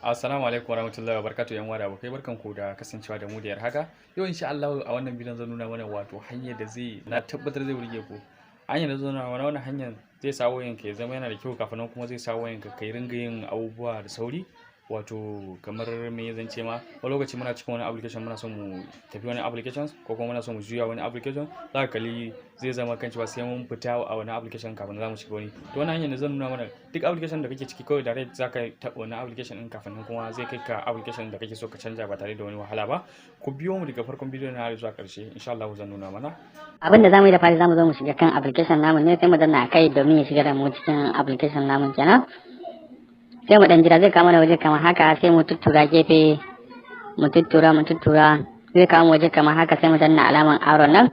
Assalamu alaikum warahmatullahi wabarakatuh, yan uwa da abokai, barkanku da kasancewa da mu da haka. Yau insha Allah a wannan bidiyon zan nuna mana wato hanyar da zai na tabbatar zai burge ku. Hanyar da zan nuna mana, wannan hanyar zai sa wayanka ya zama yana da kyau, kafin nan kuma zai sa wayanka kai ringa yin abubuwa da sauri. Wato kamar me zan ce ma, wani lokaci muna cikin wani application, muna son mu tafi wani applications, ko kuma muna son mu juya wani application, za ka kalli zai zama kan cewa sai mun fita a wani application kafin za mu shiga wani. To wannan hanyar da zan nuna mana, duk application da kake ciki kawai direct za ka taɓa wani application ɗin, kafin nan kuma zai kai ka application da kake so ka canja ba tare da wani wahala ba. Ku biyo mu daga farkon bidiyon har zuwa ƙarshe, insha Allah zan nuna mana. Abin da zamu yi da fari, zamu zo mu shiga kan application namu ne, sai mu danna kai domin ya shiga da mu cikin application namu kenan. Sai mu dan jira, zai kawo mana waje kamar haka. Sai mu tuttura gefe, mu tuttura, mu tuttura, zai kawo waje kamar haka. Sai mu danna alaman arrow nan.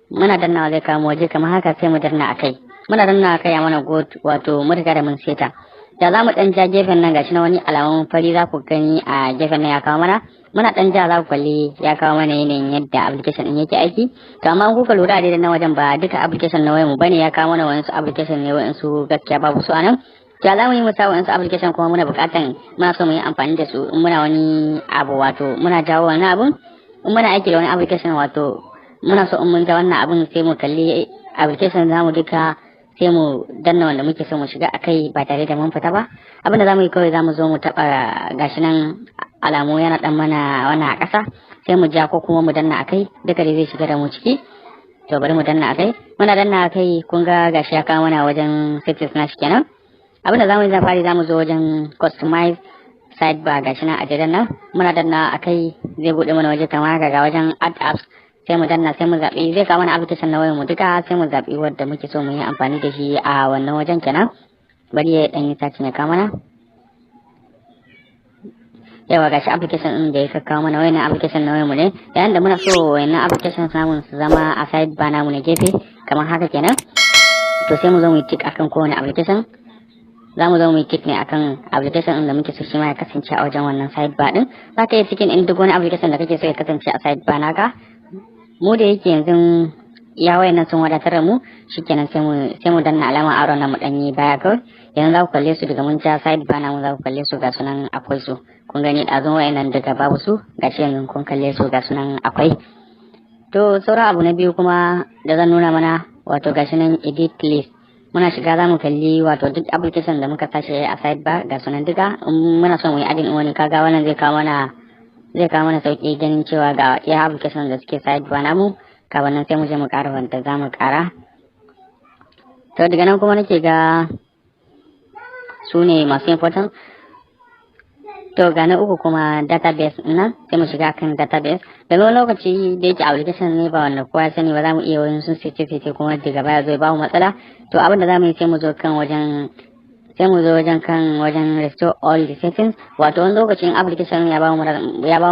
Muna dannawa zai kawo waje kamar haka. Sai mu danna akai. Muna danna akai ya mana go, wato mun riga da mun seta. Da za mu dan ja gefen nan, gashi na wani alamun fari za ku gani a gefen nan ya kawo mana. Muna dan ja, za ku kalli ya kawo mana yanayin yadda application din yake aiki. To amma in kuka lura a daidai nan wajen, ba duka application na wayar mu bane ya kawo mana. Wayansu application ne, wayansu gaskiya babu su anan. To za mu yi mu sa wayansu application kuma muna buƙatan, muna so mu yi amfani da su in muna wani abu, wato muna jawo wani abun, in muna aiki da wani application, wato muna so in mun ga wannan abun sai mu kalli application zamu duka, sai mu danna wanda muke so mu shiga akai ba tare da mun fita ba. Abin da zamu yi kawai, zamu zo mu taɓa, gashi nan alamu yana dan mana wannan a ƙasa, sai mu ja ko kuma mu danna akai, duka dai zai shiga da mu ciki. To bari mu danna akai. Muna danna akai, kun ga gashi ya kawo mana wajen settings nashi kenan. Abin da zamu yi da fari, zamu zo wajen customize sidebar, gashi nan a jiran nan. Muna danna akai zai bude mana waje kamar haka. Ga wajen add apps, sai mu danna, sai mu zaɓi, zai kawo mana application na wayar mu duka, sai mu zaɓi wanda muke so mu yi amfani da shi a wannan wajen kenan. Bari ya ɗan yi search ne kawo mana. Yawa, gashi application ɗin da ya kawo mana, wayannan application na wayar mu ne. Yayin da muna so wayannan application namu su zama a sidebar namu na gefe kamar haka kenan, to sai mu zo mu yi tick akan kowane application. Za mu zo mu yi tick ne akan application ɗin da muke so shi ma ya kasance a wajen wannan sidebar ɗin. Za ka iya ticking in duk wani application da kake so ya kasance a sidebar naka. Mu da yake yanzu ya wayannan sun wadatar da mu, shikenan, sai mu danna alamar arrow na mu dan yi baya kawai. Yanzu za ku kalle su, daga mun ja sidebar namu za ku kalle su, ga sunan akwai su. Kun gani, ɗazun wayannan daga babu su, gashi yanzu kun kalle su, ga sunan akwai. To sauran abu na biyu kuma da zan nuna mana, wato gashi nan edit list. Muna shiga za mu kalli wato duk application da muka sashi a sidebar, ga sunan duka. In muna son mu yi adding wani, kaga wannan zai kawo mana sauki ganin cewa ga iya application da suke sidebar namu. Kafin nan sai mu je mu ƙara wanda za mu ƙara. To daga nan kuma nake ga su ne masu important. To ga na uku kuma, database nan. Sai mu shiga kan database. Daga wani lokaci da yake application ne ba wanda kowa ya sani ba, za mu iya wani sun sece sece kuma daga baya zai ba mu matsala. To abin da za mu yi, sai mu zo kan wajen, sai mu zo wajen kan wajen restore all the settings. Wato wani lokacin application ya ba mu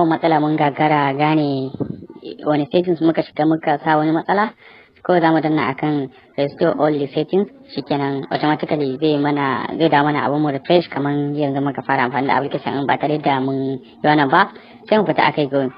matsala, mun gagara gane wani settings muka shiga muka sa wani matsala, kawai za mu danna akan restore all the settings. Shikenan, automatically zai dawo mana abun mu refresh kamar yanzu muka fara amfani da application din ba tare da mun yi wannan ba. Sai mu fita akai go.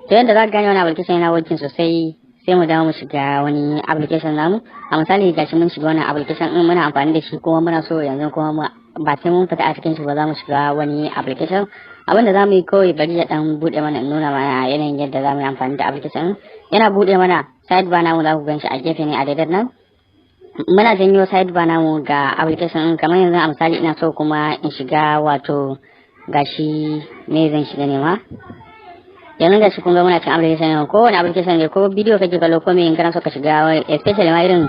To yadda za ka gane wani application yana working sosai, sai mu dawo mu shiga wani application namu. A misali, gashi mun shiga wannan application din, muna amfani da shi, kuma muna so yanzu kuma ba sai mun fita a cikin shi ba, za mu shiga wani application. Abin da za mu yi kawai, bari ya dan bude mana in nuna mana yanayin yadda za mu yi amfani da application. Yana bude mana sidebar namu, za ku gan shi a gefe ne a daidai nan. Muna janyo sidebar namu ga application din. Kamar yanzu a misali, ina so kuma in shiga, wato gashi me zan shiga ne ma yanzu? Gashi kun ga muna cin application ne, ko wani application ne, ko bidiyo kake kallo ko me, in kana so ka shiga, especially ma irin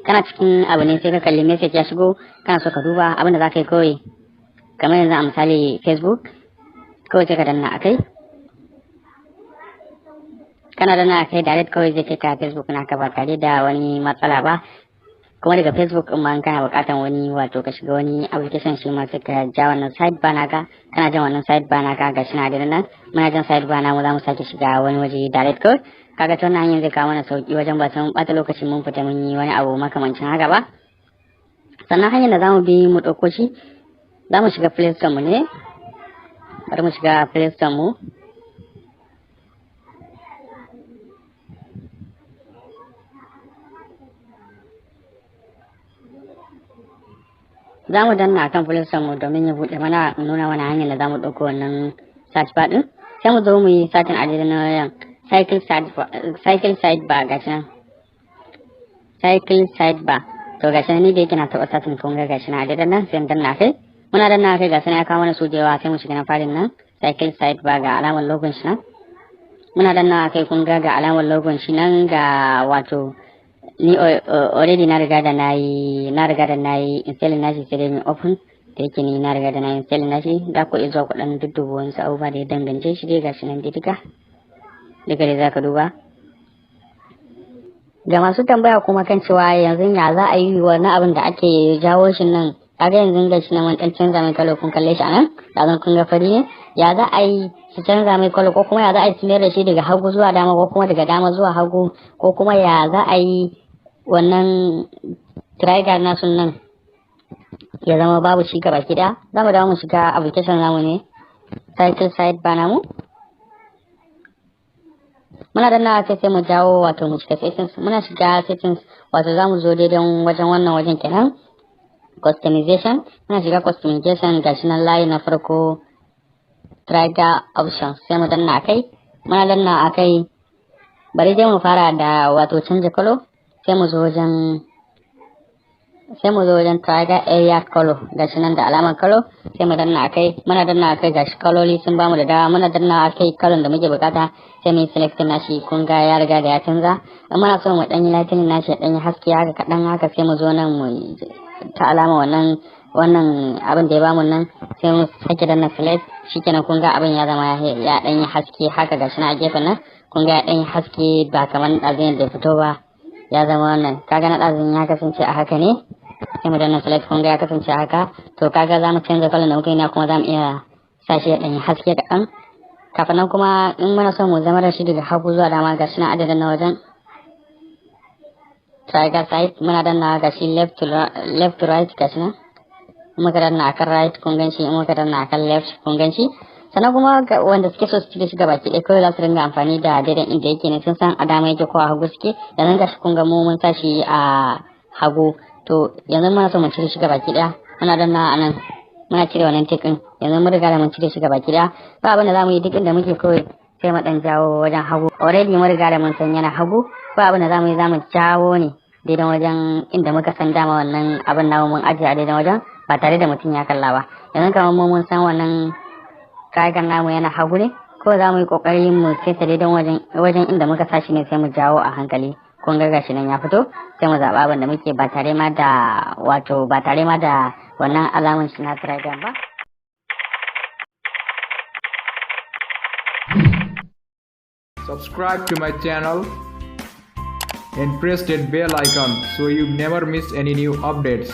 kana cikin abu ne sai ka kalli message ya shigo, kana so ka duba, abin da za ka yi kawai, kamar yanzu a misali Facebook, kawai sai ka danna akai. Kana danna akai direct kawai zai kai ka Facebook naka ba tare da wani matsala ba. Kuma daga Facebook din ma, in kana buƙatan wani, wato ka shiga wani application shi ma, sai ka ja wannan sidebar naka. Kana jan wannan sidebar naka, gashi na da nan muna jan sidebar namu, za mu sake shiga wani waje direct kawai. Kaga ta wannan hanyar zai kawo mana sauki wajen ba sai mun ɓata lokaci mun fita mun yi wani abu makamancin haka ba. Sannan hanyar da za mu bi mu ɗauko shi, za mu shiga Play Store mu ne. Bari mu shiga Play Store mu. Za mu danna akan Play Store mu domin ya buɗe mana, nuna mana hanyar da za mu ɗauko wannan search bar ɗin. Sai mu zo mu yi searching a daidai na wajen cycle side bar. Gashi nan, cycle side bar. To, gashi nan, ni da yake na taɓa searching, kun ga gashi nan a daidai nan, sai mu danna kai. Muna danna kai, gashi nan ya kawo mana su da yawa. Sai mu shiga na farin nan, cycle side bar. Ga alamar logon shi nan. Muna danna kai, kun ga alamar logon shi nan. Ga wato ni already na riga da nayi installing nashi, sai dai mu open. Da yake ni na riga da nayi installing nashi, da ku iya zuwa ku dan dudduba wasu abubuwa da ya dangance shi dai. Gashi nan dai, duka duka dai zaka duba. Ga masu tambaya kuma kan cewa yanzu ya za a yi wani abin da ake jawo shi nan, kaga yanzu ga shi nan mun dan canza mai kalo. Kun kalle shi anan, da kun ga fari ne. Ya za a yi su canza mai kalo, ko kuma ya za a yi su mayar da shi daga hagu zuwa dama, ko kuma daga dama zuwa hagu, ko kuma ya za a yi wannan trigger nasu nan ya zama babu shi gaba ki daya? Za mu dawo mu shiga application namu ne, cycle side bar namu. Muna danna sai mu jawo, wato mu shiga settings. Muna shiga settings, wato za mu zo daidai wajen wannan wajen kenan, customization. Muna shiga customization, gashi nan layi na farko, trigger options. Sai mu danna akai. Muna danna akai, bari dai mu fara da wato canja color. Sai mu zo wajen trigger area color. Gashi nan da alamar color, sai mu danna akai. Muna danna akai, gashi kaloli sun bamu da dama. Muna danna akai, kalon da muke bukata sai mu yi select nashi. Kun ga ya riga da ya canza. In muna so mu dan yi lightening nashi, dan yi haske haka kadan haka, sai mu zo nan mu ta alama wannan abin da ya bamu nan, sai mu sake danna select. Shikenan, kun ga abin ya zama ya dan yi haske haka. Gashi na a gefen nan, kun ga ya dan yi haske, ba kamar ɗazun da ya fito ba. Ya zama wannan, kaga na ɗazun ya kasance a haka ne. Sai mu danna select, kun ga ya kasance a haka. To, kaga za mu canza kalan da muka yi na, kuma za mu iya sa shi ya ɗan yi haske kaɗan. Kafin nan kuma, in muna son mu zama da shi daga hagu zuwa dama, gashi na adadin na wajen trigger side, muna danna, gashi left to right. Gashi nan, in muka danna akan right, kun gan shi. In muka danna akan left, kun gan shi. Sannan kuma wanda suke so su cire shi gabaki ɗaya, kawai za su ringa amfani da daidai inda yake ne, sun san a dama yake ko a hagu suke. Yanzu gashi, kun ga mu mun sa shi a hagu. To, yanzu muna so mu cire shi gabaki ɗaya. Muna danna a nan, muna cire wannan tick ɗin. Yanzu mun riga da mun cire shi gabaki ɗaya. Ba abin da za mu yi, duk inda muke kawai sai mu ɗan jawo wajen hagu. Already mun riga da mun san yana hagu. Ba abin da za mu yi, za mu jawo ne daidan wajen inda muka san dama wannan abin namu mun ajiye a daidan wajen, ba tare da mutum ya kalla ba. Yanzu kamar mu mun san wannan kayan namu yana hagu ne, ko za mu yi kokari mu saita daidan wajen inda muka sashi ne, sai mu jawo a hankali. Kun ga gashi nan ya fito. Sai mu zaɓa abin da muke, ba tare ma da wannan alaman shi na trigger ba. Subscribe to my channel and press that bell icon so you never miss any new updates.